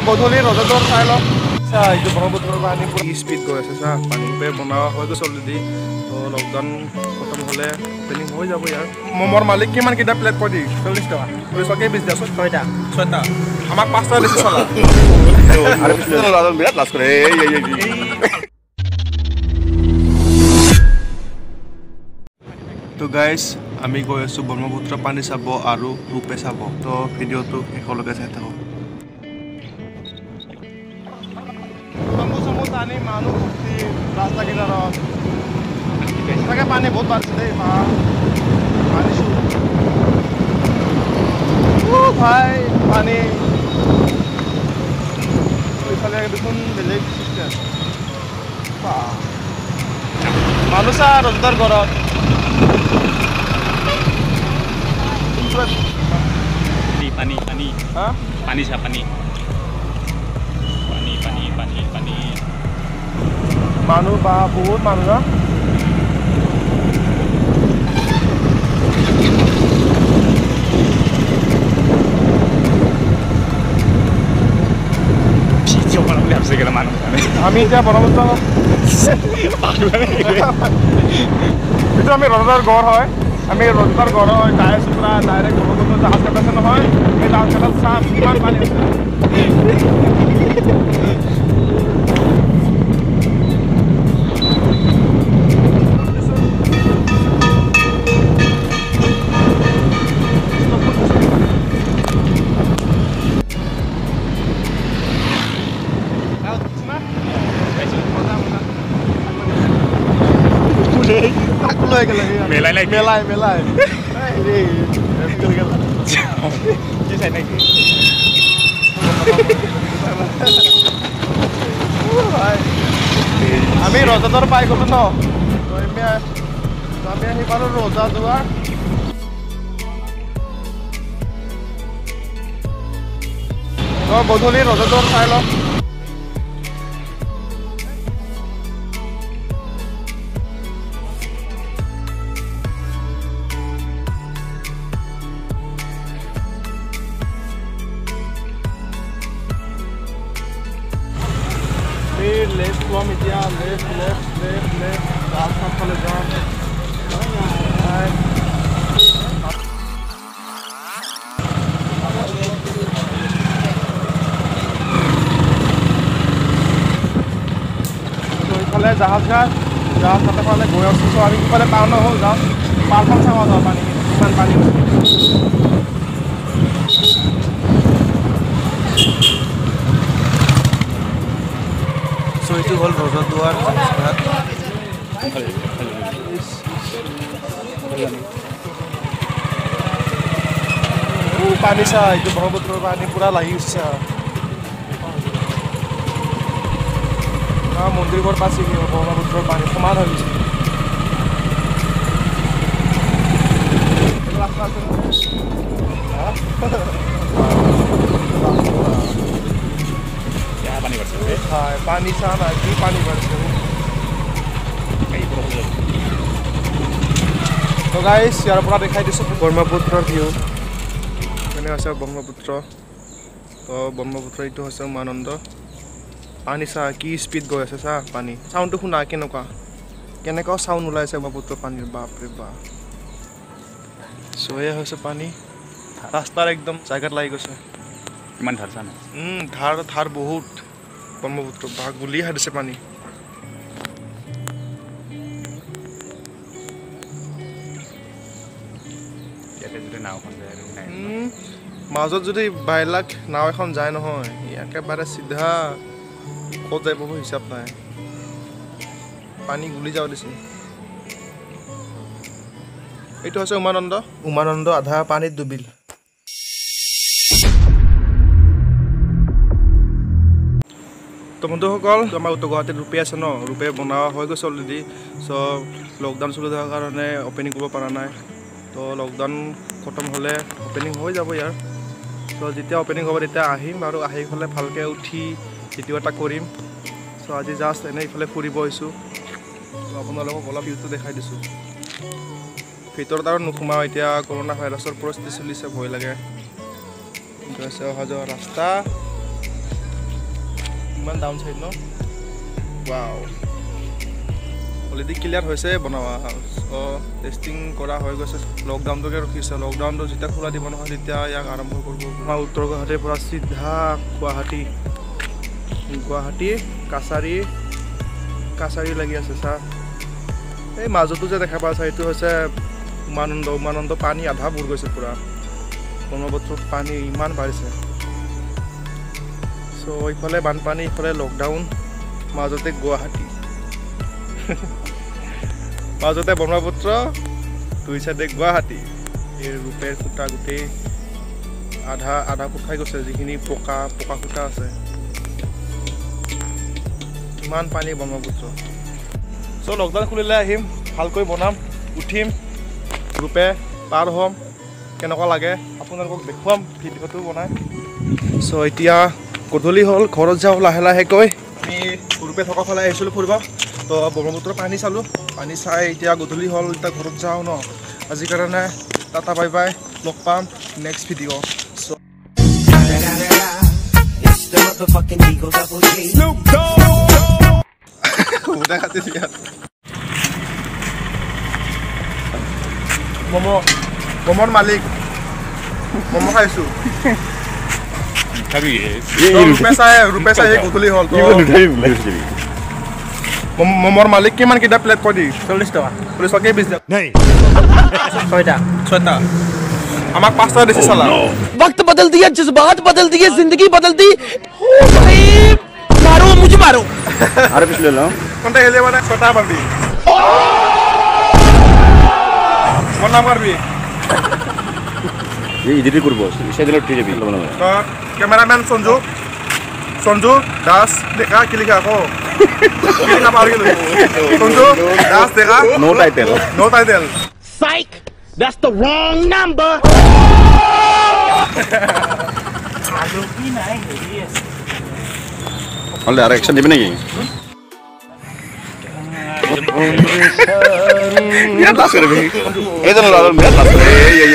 গধূলি ৰজতৰ চাই লওক। চা এইটো ব্ৰহ্মপুত্ৰৰ পানী পুৰা স্পীড গৈ আছে। চা পানী বনোৱা হৈ গৈছে অলৰেডি। তো লকডাউন খতম হ'লে অপেনিং হৈ যাব। ইয়াৰ ম'মৰ মালিক কিমান কেইটা প্লেট কৈ দি? 40 টকা। 40 টকা কেই পিচ দিয়াচোন? 6টা। 6টা আমাক 5টা দিছে চলা। বিৰাট লাজ কৰে। তো গাইজ আমি গৈ আছোঁ ব্ৰহ্মপুত্ৰ পানী চাব আৰু ৰূপে চাব। তো ভিডিঅ'টো শেষলৈকে চাই থাকক। টানি মানুহ ভৰ্তি ৰাস্তা কিনাৰত। সঁচাকৈ পানী বহুত বাঢ়িছে দেই। পানী ভাই পানী এইফালে দেখোন বেলেগ চিষ্টেম। মানুহ চা ৰজদাৰ ঘৰত। পানী পানী পানী চা পানী পানী পানী পানী পানী মানুহ বা বহুত মানুহ ন। আমি এতিয়া ব্ৰহ্মপুত্ৰ এইটো আমি ৰজদাৰ গড় হয়। আমি ৰজদাৰ গড় হয় যাই আছোঁ পুৰা ডাইৰেক্ট ব্ৰহ্মপুত্ৰ জাহাজ কাট আছে নহয়, সেই জাহাজ কাটত চাম কিমান পানী আছে। মেলাই মেলাই মেলাই আমি ৰজাদৰ পাই গলো ন। আমি আহি পালো ৰজা দুৱাৰ। গধূলি ৰজাদুৱাৰ চাই লওক। লেফ্ট ল'ম এতিয়া, লেফ্ট লেফ্ট লেফ্ট লেফ্ট ৰাস্তাৰ ফালে যাম। ইফালে জাহাজ ঘাট, জাহাজ ঘাটৰ ফালে গৈ আছোঁ। চ' আমি সিফালে পাৰ নহ'ল, যাওঁ পাৰখন চাব যাওঁ পানী কিমান পানী হৈছে। চ' এইটো হ'ল ৰজাদুৱাৰ জাহাজ ঘাট। পানী চা এইটো ব্ৰহ্মপুত্ৰৰ পানী পুৰা লাগি গৈছে। মন্দিৰ ঘৰ পাইছেগৈ, ব্ৰহ্মপুত্ৰৰ পানী সমান হৈ গৈছে। হয় পানী চা না কি পানী বাঢ়িছে। তো গাইজ ইয়াৰ পৰা দেখাই দিছোঁ ব্ৰহ্মপুত্ৰৰ ভিউ কেনে হৈছে ব্ৰহ্মপুত্ৰ। তো ব্ৰহ্মপুত্ৰ এইটো হৈছে উমানন্দ। পানী চা কি স্পীড গৈ আছে। চা পানী চাউণ্ডটো শুনা কেনেকুৱা কেনেকুৱা চাউণ্ড ওলাইছে ব্ৰহ্মপুত্ৰ পানীৰ। বাপৰে বাপ। চ' এয়া হৈছে পানী ৰাস্তাৰ একদম জাগাত লাগি গৈছে। ইমান ধাৰ চা নাই? ধাৰ ধাৰ বহুত ব্ৰহ্মপুত্ৰ বা গুলি খাই দিছে পানী। মাজত যদি বাইলাক নাও এখন যায় নহয়, একেবাৰে চিধা ক'ত যাই পাব হিচাপ নাই, পানী গুলি যাব দিছে। এইটো হৈছে উমানন্দ। উমানন্দ আধা পানীত ডুবিল। তো বন্ধুসকল আমাৰ উত্তৰ গুৱাহাটীত ৰূপে আছে ন, ৰূপে বনোৱা হৈ গৈছে অলৰেডি। চ' লকডাউন চলি থকাৰ কাৰণে অপেনিং কৰিব পৰা নাই। তো লকডাউন খতম হ'লে অপেনিং হৈ যাব ইয়াৰ। চ' যেতিয়া অপেনিং হ'ব তেতিয়া আহিম আৰু আহি পেলাই ভালকৈ উঠি ভিডিঅ' এটা কৰিম। চ' আজি জাষ্ট এনেই ইফালে ফুৰিব আহিছোঁ। তো আপোনালোকক অলপ ভিউটো দেখাই দিছোঁ। ভিতৰত আৰু নোসোমাওঁ, এতিয়া কৰোণা ভাইৰাছৰ পৰিস্থিতি চলিছে, ভয় লাগে। এইটো হৈছে অহা যোৱা ৰাস্তা। ইমান ডাউন চাইড ন। ৱাও, অলৰেডি ক্লিয়াৰ হৈছে বনোৱা। চ' টেষ্টিং কৰা হৈ গৈছে। লকডাউনটোকে ৰখিছে, লকডাউনটো যেতিয়া খোলা দিব নহয় তেতিয়া ইয়াক আৰম্ভ কৰিব। আমাৰ উত্তৰ গুৱাহাটীৰ পৰা চিধা গুৱাহাটী, গুৱাহাটী কাছাৰী, কাছাৰী লাগি আছে চা। এই মাজতো যে দেখা পাইছা এইটো হৈছে উমানন্দ। উমানন্দ পানী আধা বুৰ গৈছে পূৰা, ব্ৰহ্মপুত্ৰত পানী ইমান বাঢ়িছে। চ' ইফালে বানপানী, ইফালে লকডাউন, মাজতে গুৱাহাটী, মাজতে ব্ৰহ্মপুত্ৰ, দুই চাইডে গুৱাহাটী। এই ৰূপেৰ খুঁটা গোটেই আধা আধা ফুট খাই গৈছে, যিখিনি পকা পকা খুঁটা আছে। ইমান পানী ব্ৰহ্মপুত্ৰ। চ' লকডাউন খুলিলে আহিম, ভালকৈ বনাম, উঠিম, ৰূপে পাৰ হ'ম, কেনেকুৱা লাগে আপোনালোকক দেখুৱাম ভিডিঅ'টো বনাই। চ' এতিয়া গধূলি হ'ল, ঘৰত যাওঁ লাহে লাহেকৈ। আমি ৰূপে থকা ফালে আহিছিলোঁ ফুৰিব, তো ব্ৰহ্মপুত্ৰৰ পানী চালোঁ, পানী চাই এতিয়া গধূলি হ'ল, এতিয়া ঘৰত যাওঁ ন। আজিৰ কাৰণে টাটা, বাই বাই, লগ পাম নেক্সট ভিডিঅ'। চ' ম'ম' ম'মৰ মালিক, ম'ম' খাইছোঁ। ৰূপে চাই গধূলি হ'ল। ম'মৰ মালিক কিমান কেইটা প্লেট কৈ দি? 40 টকা। 40 টকা কেই পিচ? ছয়টা। ছয়টা আমাক 5 টকা দিছে চালা। वक्त बदल दिया, जज्बात बदल दिए, जिंदगी बदल दी। ओ भाई मारो मुझे मारो। আৰু পিছ লৈ লওঁ। কোনটা হেলে মানে ছটা পাবি। মোৰ নাম কৰবি? এই ইডিট কৰব, সেদিন উঠে যাবি। তো ক্যামেৰাম্যান সঞ্জু, সঞ্জু দাস দেখা কি লিখা আকৌ কি লিখা পাহৰি গ'লো। সঞ্জু দাস দেখা, no title, no title. Psych, that's the wrong number. হ'লে আৰু একশ্যন দিবি নেকি? বিৰাট লাজ কৰে, এইজন ল'ৰা বিৰাট লাজ কৰে। এই